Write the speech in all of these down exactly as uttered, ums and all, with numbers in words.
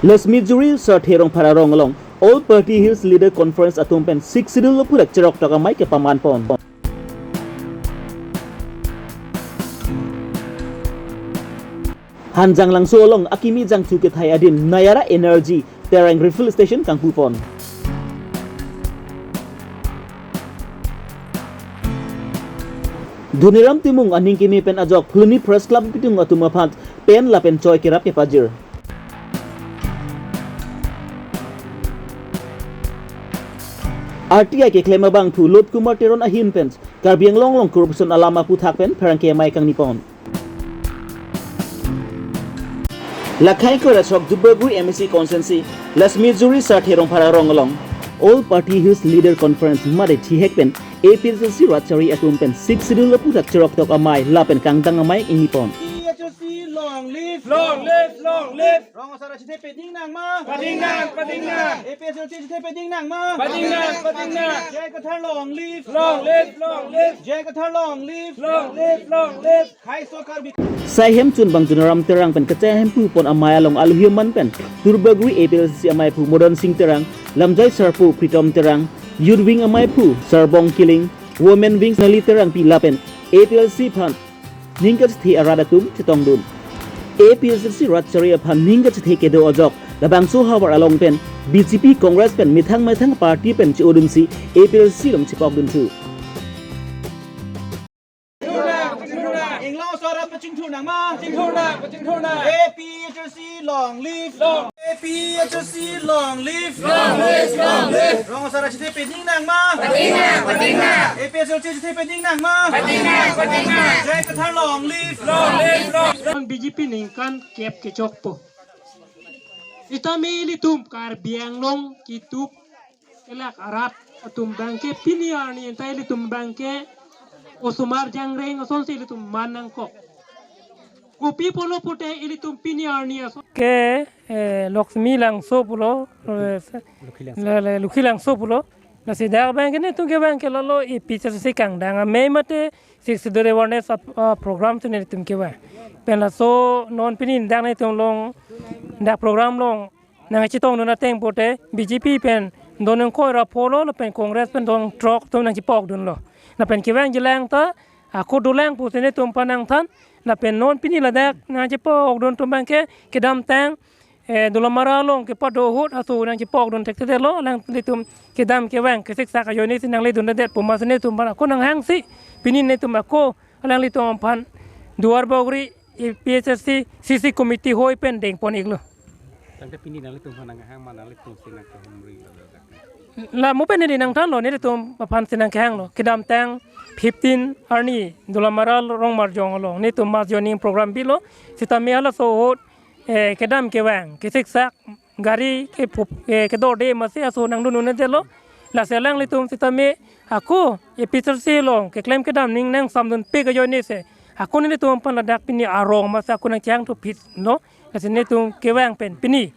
Lasmijuri Sarthe Rongphar arong along All Party Hills Leader Conference atum pen Sixth Schedule aphuthak cheroktok amei kepaman pon. Hanjanglangso along akimi jangthu kethai adim Nayara Energy Terang Refill Station kangpu pon. Dhoniram Timung aning keme pen ajok Phuloni Press Club apitung atum aphan pen lapen choi kerap kepajir. R T I keklem abangphu Lot Kumar Teron ahin pen Karbi Anglong along corruption alam aphuthak pen pherangke amei kangni pon. Lakhai Koirasok Duarbagori M A C constituency, Lasmijuri Sarthe Rongphar arong along All Party Hills Leader Conference mate thihek pen A P H L C rat chari atum pen Sixth Schedule aphuthak cheroktok amei lapen kangdang amei ingni pon. A P H L C long live! Long live! Long live! Rong asar achethe peding nang ma? Pading nang, pading nang. A P H L C achethe peding nang ma? Pading nang, pading nang. J I Kathar long live! Long live! Long live! J I Kathar long live! Long live! Long live! Sai hem chunbang Dhoniram Terang pen kachehemphu pon amei along aluhi aman pen Duarbagori A P H L C ameiphu Modan Sing Terang, Lamjai Sarpo Pritom Terang, Youth Wing ameiphu Sarbong Killing, Women Wing Nali Terangpi lapen A P H L C aphan ning kachethe arat atum chetongdun. A P H L C rat chari aphan ning kachethe kedo ajok labangso havar along pen B J P, Congress pen methang methang party pen che-odunsi A P H L C along chepokdunthu. Inglong asar pachingthur nang ma? Chingthur nang, pachingthur nang. A P H L C long live! Long. A P H L C long live! Long live, long live! Rong asar achethe peding nang ma? Pading nang, pading nang. A P H L C achethe peding nang ma? Pading nang, pading nang. J I Kathar long live! Long live, long live! Bang B J P ningkan kep kechokpo. Sitame ilitum Karbi Anglong kituk kelak arat atum abangke pini arni anta ilitum abangke osomar jangreng asonsi ilitum man nangkok. Kopi pulo pute ilitum pini arni ason ke, eh, Lakhmi Langso pulo, eh, Lukhi Langso. Le, le, Lukhi Langso pulo. Lasi dak abangke netum ke abangke lalo A P H L C kangdang amei mate Sixth Schedule awareness ap-, ah, program si netum kevang. Pen laso non pini dak netum along dak program along nangchetongdun ateng pute B J P pen don ingkoi ra pho lo, lapen Congress pen don throk atum nangchepokdunlo. Lapen kevangjilang ta ako dolang pusi netum aphan nangthan. Lapen non pini ladak nangchepokdun atum abangke kedamtang, eh, Dolamara along kepado ahut aso nangchepokdun thekthedetlo, alanglitum kedam kevang kesiksak ajoine si nangledundedetpo, amatsi netum aphan ako nanghangsi pini netum ako alanglitum aphan Duarbagori A P H L C C C committee hoi pen dengpon-iklo. Tangte pini nanglitum aphan nanghang ma, nanglitum si nangkehumri lo. La mo pen neli nangthanlo, nelitum aphan si nangkehanglo. Kedamtang fifteen arni Dolamara Rongmarjong along netum mass joining program bilo. Sitame halaso ahut, eh, kedam kevang kesiksak gari kephup, eh, kedorde amatsi aso nangdundedetlo. Lasi alanglitum sitame ako A P H L C along keklem kedam ning nangsamdunpik ajoine si ako nelitum aphan ladak pini arong amatsi ako nangchang thupitlo. Lasi netum kevang pen pini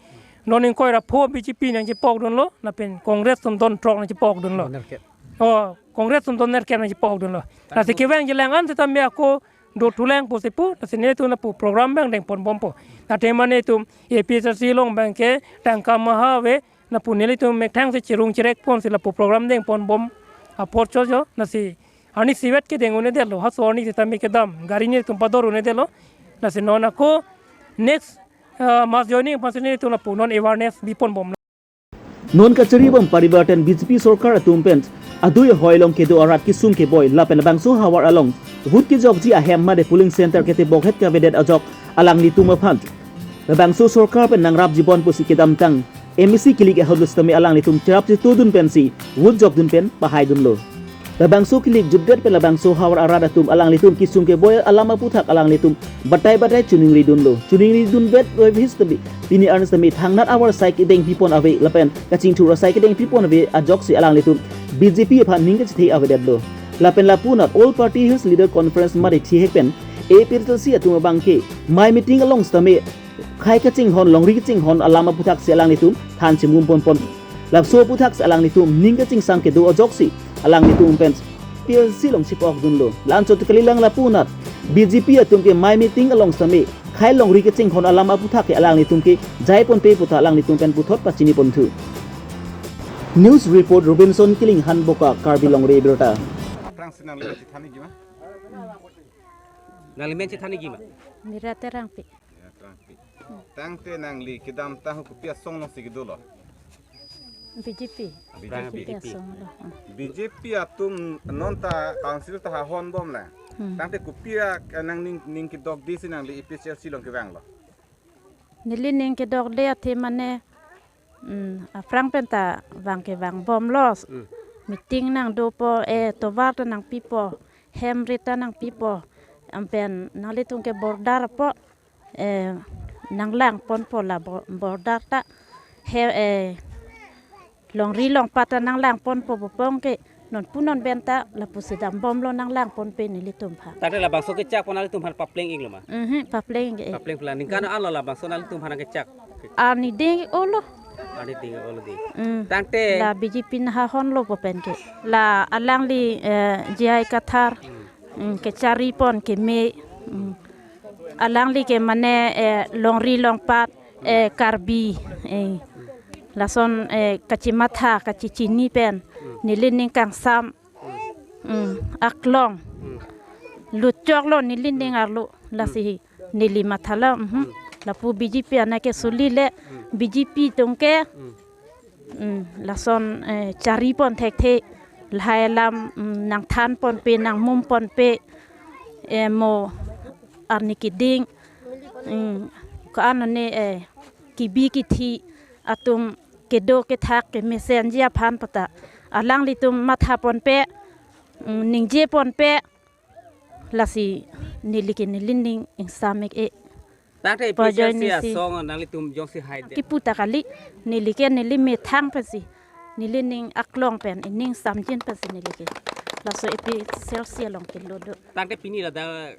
non ingkoi ra pho B J P nangchepokdunlo, lapen Congress atum don throk nangchepokdunlo. Don nerkep. Oh, Congress atum don nerkep nangchepokdunlo. Lasi kevangjilang an sitame ako dothulang pusi pu, lasi netum lapu program abang dengponbompo. Athema netum A P H L C along abangke tangka maha ave, lapu nelitum methang si cherung cherek ponsi lapu program dengponbom apor chojo, lasi arni isivet kedeng-un'edetlo, halaso arni sitame kedam gari netum pador-un'edetlo. Lasi non ako next, ah, mass joining aphansi netum lapu non awareness biponbomlo. Non kacharibom parivartan B J P sorkar atum pen adui ahoi along kedo arat kesung keboi lapen labangso havar along vote kejokji ahem mate polling center ketebokhet kavedet ajok alanglitum aphan labangso sorkar pen nangrapjibom pusi kedamtang M A C kilik ahut lo sitame alanglitum cherap chetodun pensi vote jokdun pen pahaidunlo. Labangso kilik jutdet pen labangso havar arat atum alanglitum kesung keboi alam aphuthak alanglitum batai batai choningridunlo. Choningridunbet roi bis tabi pini arni sitame thangnat ahavar asai kedengpipon ave lapen kachingthur asai kedengpipon ave ajoksi alanglitum B J P aphan ning kachethe avedetlo. Lapen lapunat All Party Hills Leader Conference mate thihek pen A P H L C atum abangke mei meeting along sitame khei kachinghon, longri kachinghon alam aphuthaksi alanglitum than chimum ponpon. Laso aphuthaksi alanglitum ning kachingsam kedo ajoksi alanglitum pen A P H L C along chepokdunlo. La-anchot kalilang lapunat B J P atum ke mei meeting along sitame Khei longri kechengkhon alam aputhak ke alanglitum ke jaiponpe puta alanglitum pen puthot pachini ponthu. News report Robinson Killing, Hanboka, Karbi Longri Abirta. Aphrangsi nangli chethan nangji ma? Nangli men chethan nangji ma? Mira Terangpi. Ya, Terangpi. Tangte nangli kedamtang hu kopi asong alongsi kedolo? B J P. B J P. B J P asong lo. Hmm. B J P atum non ta council ta hahon bomlang. Hmm. Tangte kopi a nangning, ning kedokde si nangli A P H L C along kevanglo? Neli ning kedokde athe mane, hmm, aphrang pen ta vang kevang bomlo. Hmm. Meeting nangdopo, eh, tovar ta nangpipo, hem rit ta nangpipo. Anpen nanglitum ke border po, eh, nanglangponpo la bo-, border ta. He, eh, longri longpat ta nanglangponpo pu pong ke, non pu non pen ta lapusi dambomlo, nanglangponpe nelitum aphan. Tangte labangso kechak pu nanglitum aphan papleng-iklo ma? Mhm, papleng-ik. Papleng plang. Ningkan an lo labangso nanglitum aphan kechak? Arni ding-olo. Arni ding-olo dei. Mm. Tangte la B J P nahahonlo pu pen ke. La alangli, eh, J I Kathar, mm, kecharipon keme, mm, alangli ke mane, eh, longri longpat, eh, Karbi, eh, lason, eh, kachimatha, kachichini pen, nelining kangsam, mm, aklong lutchoklo nelining arlo, lasi neli mathalo, mhm. Lapu B J P ana ke suli le, B J P atum ke, mm, lason, eh, charipon thekthe, lahai alam, mm, nangthanponpe, nangmumponpe, eh, mo arni keding, mm, ko-an ne, eh, kebi kethe atum kedo kethak kemesenji aphan puta alanglitum mathaponpe, mm, ningjeponpe, lasi neli ke nelining ingsam-ik e. Tangte Pajoi A P H L C nisi asong nanglitum jongsi hai de. Kipu ta kali, neli ke neli methang pensi, nelining aklong pen, ining samjin pensi neli ke. Laso A P H L C along kelo do. Tangte pini ladak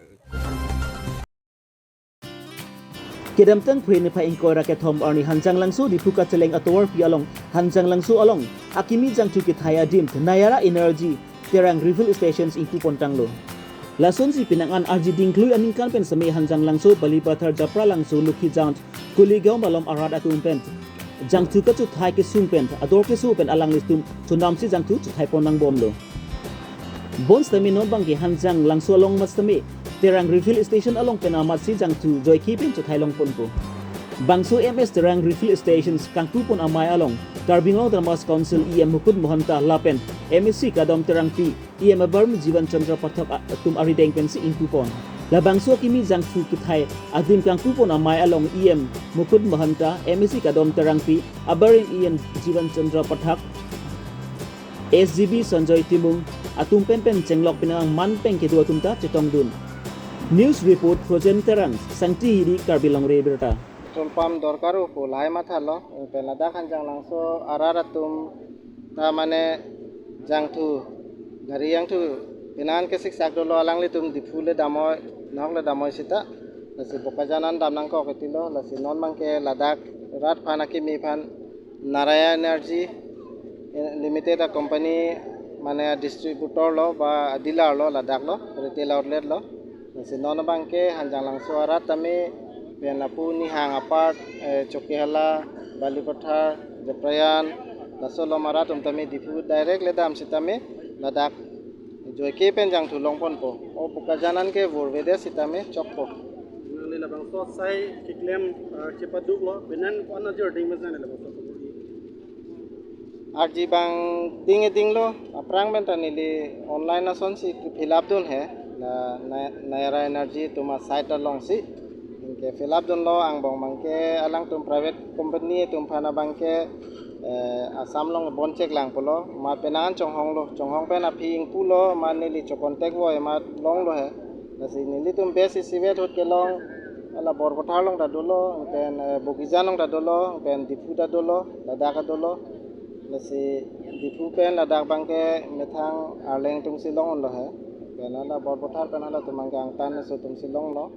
Kedamtang Phre niphai ingkoi ra kethom arni Hanjanglangso Diphu kacheleng atovarpi along, Hanjanglangso along akimi jangthu kethai adim Nayara Energy Terang Refill Stations ingpupontanglo. Lasonsi penang an arji dingklui aningkan pen seme Hanjanglangso, Balipathar, Japralangso, Lokhijanj, Kuligaon malom arat atum pen jangthu kachethai kesung pen ador keso pen alanglitum chonamsi jangthu chethaiponbomlo. Bonsitame non abangke Hanjanglangso along amat sitame Terang Refill Station along pen amatsi jangthu joike pen chethailongponpo. Bangso M S Terang Refill Stations kangtupon amei along Karbi Anglong Autonomous Council E M Mukut Mahanta lapen M A C Kadom Terangpi, E M abarim Jivan Chandra Pathak a-, atum arideng pensi ingpupon. Labangso akimi jangthu kethai adim kangtupon amei along E M Mukut Mahanta, M A C Kadom Terangpi, abarim E M Jivan Chandra Pathak, S G B Sanjoy Timung atum pen pen chenglok penang man pen kedo atum ta chetongdun. News report, Projen Terang, Sangti Hidi, Karbi Longri Abirta. Petrol pump dorkar pu lahai mathalo, pen ladak Hanjanglangso arat atum ta mane jangthu, gari jangthu, penang ke siksak dolo, alanglitum Diphu le damnoi, Nagaon le damnoi sita. Lasi Bokajan an dam nangkok itilo, lasi non abangke ladak rat aphan akimi aphan Nayara Energy Limited a company mane distributor lo ba dealer lo, ladak lo, retail outlet lo. Lasi non abangke Hanjanglangso arat tame pen lapu Nihang apart, eh, Chokihola, Balipathar, Japralangso, laso along arat atum tame Diphu direct le dam sitame ladak joike pen jangthu longponpo. O Bokajan an ke vorvede sitame chokpo. Nangli labangso asai keklem, ah, chepaduklo, penang ko-an ajor ding mes nangli labangso? Arji abang ding-e dinglo, aphrang pen ta neli online asonsi fill up dun he, la Nay-, Nayara Energy atum a site alongsi. Anke fill up dunlo, angbong abangke alangtum private company atum aphan abangke, eh, Assam along bon cheklang pulo, amat penang an chonghonglo, chonghong pen aphi ingpulo, amat neli cho contact voi, amat longlo he. Lasi nelitum best isivet ahut kelong, hala Borpathar along ta dolo, pen, eh, Bogijan along ta dolo, pen Diphu ta dolo, ladak ta dolo. Lasi Diphu pen ladak abangke methang Arleng atumsi long unlo he. Pen hala Borpathar pen halatum abangke angtan aso atumsi longlo.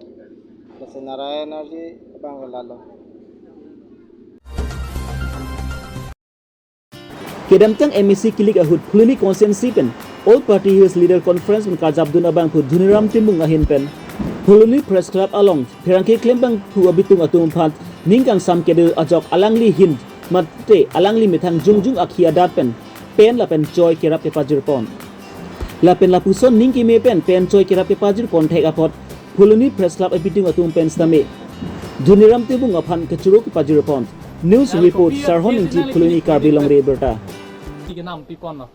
Lasi Nayara Energy abangke lalo. Kedamtang M A C kilik ahut Phuloni constituency pen All Party Hills Leader Conference pen karjapdun abangphu Dhoniram Timung ahin pen Phuloni Press Club along pherangke klembangphu abitung atum aphan ning kangsam kedo ajok alangli hin mate alangli methang jongjong akhei adat pen pen lapen choi kerap kepajirpon. Lapen lapuson ning keme pen pen choi kerap kepajirpon thek apot Phuloni Press Club abitung atum pen sitame Dhoniram Timung aphan kechoro kepajirpon. News report, Sarhon Ingti, Phuloni, Karbi Longri Abirta. Tiga enam pipon lo.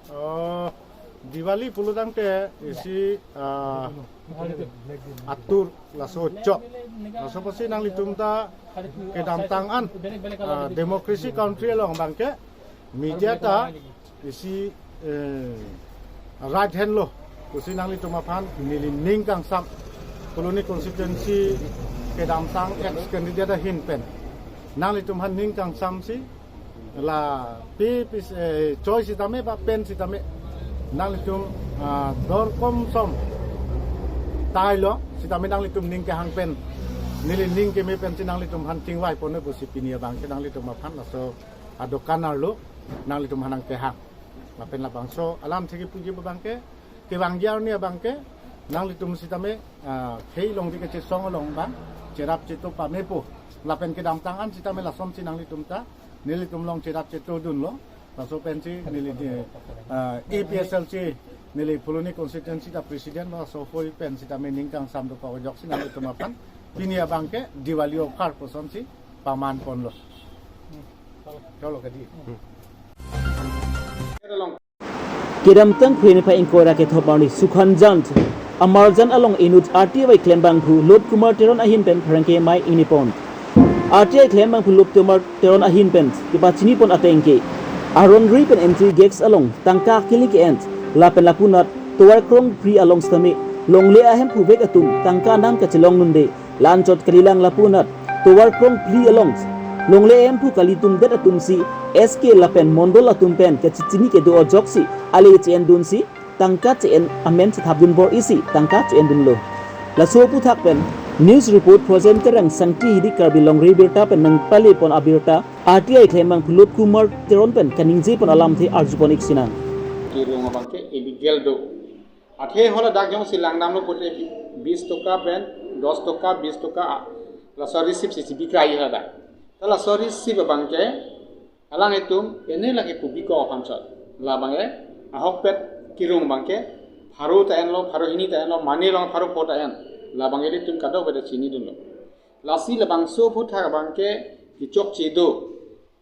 Oh, Diwali pulo tangte isi, ah, atur laso chok. Laso apotsi nanglitum ta kedamtang an, ah, democracy country along abangke media ta isi, eh, right hand lo pusi nanglitum aphan neli ning kangsam, Phuloni constituency kedamtang ex candidate ahin pen nanglitum aphan ning kangsam si la pi pi, eh, choi sitame ba pen sitame nanglitum, ah, dor kom som tailo sitame nanglitum ning kehang pen, neli ning keme pensi nanglitum aphan chingvai ponpo pusi pini abangke nanglitum aphan laso adokan arlo nanglitum aphan nangkehang. Lapen labangso alamthe kepuji abangke, kevangji arni abangke nanglitum sitame, ah, khei longri kachesong along abang cherap cheto pamepo. Lapen kedamtang an sitame lasonsi nanglitum ta nelitum along cherap cheto dunlo. Laso pensi neli, eh, ah, A P H L C neli Phuloni constituency ta president lo, laso ahoi pen sitame ning kangsam dokok ajoksi nanglitum aphan pini abangke Diwali offer pusonsi paman ponlo. Cholo kadi. Kedamtang Phre niphai ingkoi ra kethom arni Sukhanjan Amarjan along inut R T I klembangphu Lobkumar Teron ahin pen pherangke mei ingnipon. R T I klembangphu Lobkumar Teron ahin pen kepachinipon ateng ke aron ri pen entry gate along tangka kili ke-en lapen lapunat tovar krongphli along sitame longle ahemphu vek atum tangka nangkachelong dunde. La-anchot kalilang lapunat tovar krongphli along longle ahemphu kalitum det atumsi S K lapen Mondol atum pen kachechini kedo ajoksi ale che-en dunsi tangka che-en amen chethap dun bor-isi tangka che-en dunlo. Laso aphuthak pen news report presenter Rangsangti Hidi Karbi Longri Abirta pen nangpalepon abirta R T I klembangphu Lobkumar Teron pen kaningjepon alamthe arjupon ik sinang. Kirung abangke illegal do. Athe hala dak jongsi langdamlo pulote bis toka pen dos toka, bis toka, ah, laso receipt si bikrai hala dak. Ta laso receipt abangke alanglitum ene lake pu bikok aphan chot. Labangke ahokpet kirung abangke pharo ta enlo, pharo hini ta enlo, mane along pharo pho ta en. Labangke ilitum kadokave ta chini dunlo. Lasi labangso aphuthak abangke kechokche do.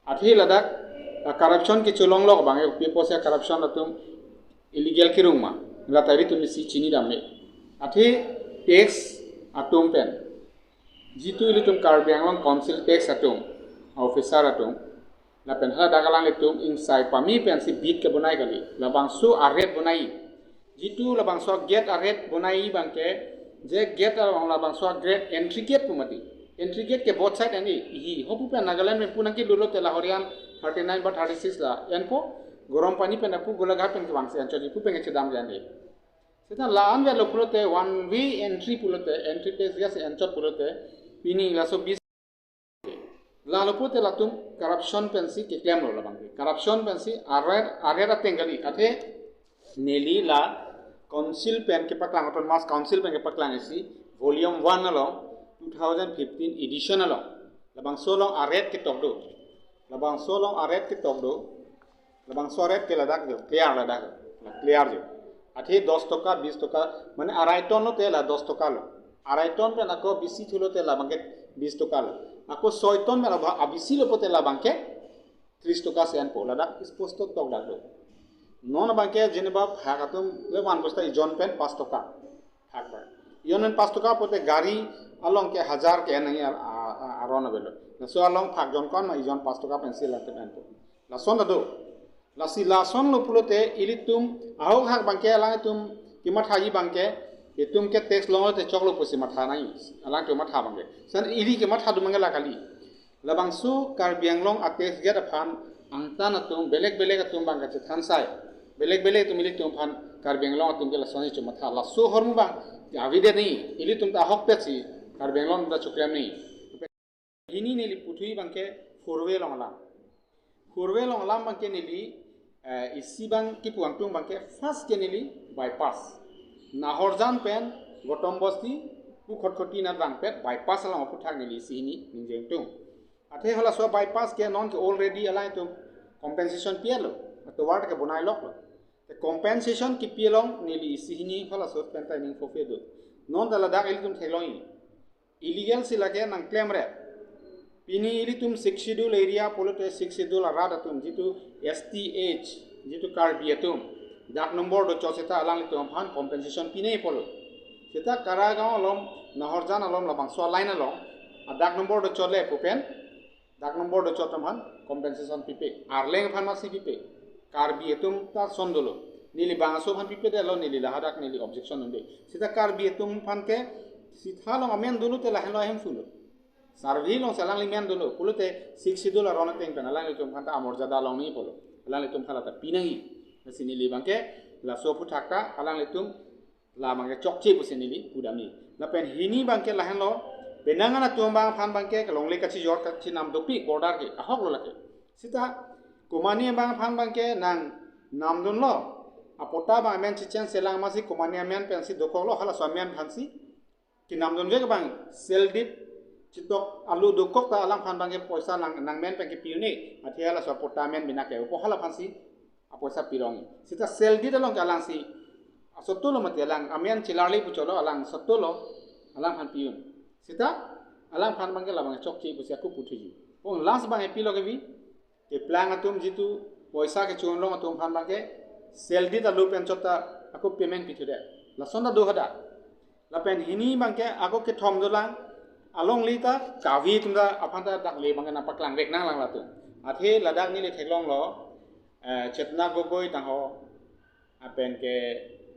Athe ladak, ah, corruption kecholonglok abang, eh, kopi apotsi corruption atum illegal kirung ma. Lata ilitum isi chini dam me. Athe tax atum pen. Jitu ilitum Karbi Anglong Council tax atum, officer atum. Lapen hala dak alanglitum ingsai pame pensi bid kebonai kali. Labangso a-rate bonai. Jitu labangso gate a-rate bonai abangke, je gate along labangso gate entry gate pu mati. Entry gate ke both side ani, ihi, hopu pen Nagaland pen pu nangkelut lote la Horiyang thirty nine ba thirty six la enpo, Garampani pen pu Golaghat pen kevangsi anchot ji pu pen kechedam ji ani. Seta la-an avelo pulote one way entry pulote, entry pass gate si anchot pulote, pini laso bis Lalo pulote latum corruption pensi keklemlo labang ke. Corruption pensi a-rate, a-rate ateng kali. Athe neli la council pen kepaklang, Autonomous Council pen kepaklang isi volume one along, two thousand fifteen edition along. Labangso along a-rate ketok do. Labangso along a-rate ketok do. Labangso a-rate ke ladak jo, clear ladak jo. Na clear jo. Athe dos toka, bis toka, mane arai ton lote la dos toka lo. Arai ton pen ako bisi thulote labang ke bis toka lo. Ako soi ton pen abha-, abisi lo pulote labang ke tris toka si enpo. Ladak sposto tok dak do. Non abang ke jeneba phak atum le van bosta ijon pen pas toka. Phak ba. Ijon pen pas toka pulote gari along ke hajar ke-en nangji ar-, a-, a-, aron avelo. Laso along phak jon ko-an ma ijon pas toka pensi latum enpo. Lason ta do. Lasi lason lo pulote ilitum ahok hak abang ke alanglitum kemathaji abang ke itum ke tax longlote choklo pusi matha nangji. Alangtum matha abang ke. San ili kematha do abang ke la kali. Labangso Karbi Anglong a-tax gate aphan angtan atum belek belek atum abang kachethan sai. Belek belek atum ilitum aphan Karbi Anglong atum ke lason si chomatha. Laso ahormu abang ke avedet nangji. Ilitum ta ahokpet si Karbi Anglong ta choklem nangji. Hini neli puthui abang ke four way along alam. Four way along alam abang ke neli, eh, isi abang kipu angtung abang ke first ke neli bypass. Nahorjan pen Gautam Basti, Khatkhati nat vangpet bypass along aphuthak neli isi hini ningjeng tung. Athe halaso bypass ke non ke already alangtum compensation pietlo. Atovar ke bonai loklo. Te compensation kipi along neli isi hini halaso pen ta ning fofedo. Non ta ladak ilitum theklongji. Illegal si lake nangklemre. Pini ilitum Sixth Schedule area pulote Sixth Schedule arat atum jitu S T H, jitu Karbi atum, dak number dochot seta alanglitum aphan compensation pinei pulo. Seta Karagaon along, Naharjan along, labangso a-line along, a dak number dochot le pu pen, dak number dochot atum aphan compensation pipe. Arleng aphan masi pipe. Karbi atum ta ason dolo. Neli bangso aphan pipedetlo, neli lahadak neli objection un-e. Seta Karbi atum aphan ke sitha along amen dolo te lahenlo ahempulo. Survey along si alangli men dolo. Pulote Sixth Schedule aron ateng pen alanglitum aphan ta amorjada longji pulo. Alanglitum aphan ta pinangji. Lasi neli abangke laso aphuthak ta alanglitum la abangke chokche pusi neli pudamji. Lapen hini abangke lahenlo, penang an atum abang aphan abangke kelongle kachijor kachinam dopik border ke ahoklo lake. Seta komane abang aphan abangke nangnamdunlo. Apatta abang amen chechange selang masi komane amen pensi dokoklo, halaso amen aphansi kinamdunvek abang, sale deed chetok alu dokok ta alangphan abangke poisa nang, nangmen pen kepi un-e, athe halaso apatta amen bina ke-opo, hala aphansi apoisa pirong. Seta sale deed along ke alangsi asotlo mati, alang amen chelarli pu cholo, alang asotlo, alangphan pi un. Seta alangphan abangke labang chokche pusi ako puthuji. Pon last abang epilo kevi, keplang atum jitu poisa kecho-un long atum aphan abangke sale deed alu pen chot ta ako payment pithudet. Lason ta do hadak. Lapen hini abangke ako kethom dolang, alongle ta Karbi atum ta aphan ta dak le abangke nangpaklangvek nanglang latum. Athe ladak neli theklonglo, eh, Chetna Gogoi tangho, lapen ke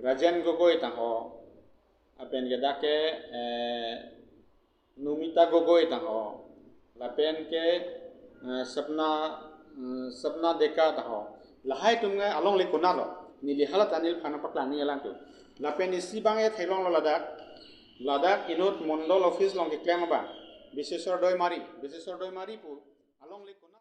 Rajen Gogoi tangho, lapen ke dak ke, eh, Numita Gogoi tangho, lapen ke, eh, Sapna, eh, Sapna Deka tangho. Lahai atum ke alongle konatlo, neli hala ta neliphan paklang nangji alangtum. Lapen isi abang e theklonglo ladak, ladak inut mondol office along keklem abang, Biseswar Doimari, Biseswar Doimari pu alongle konat.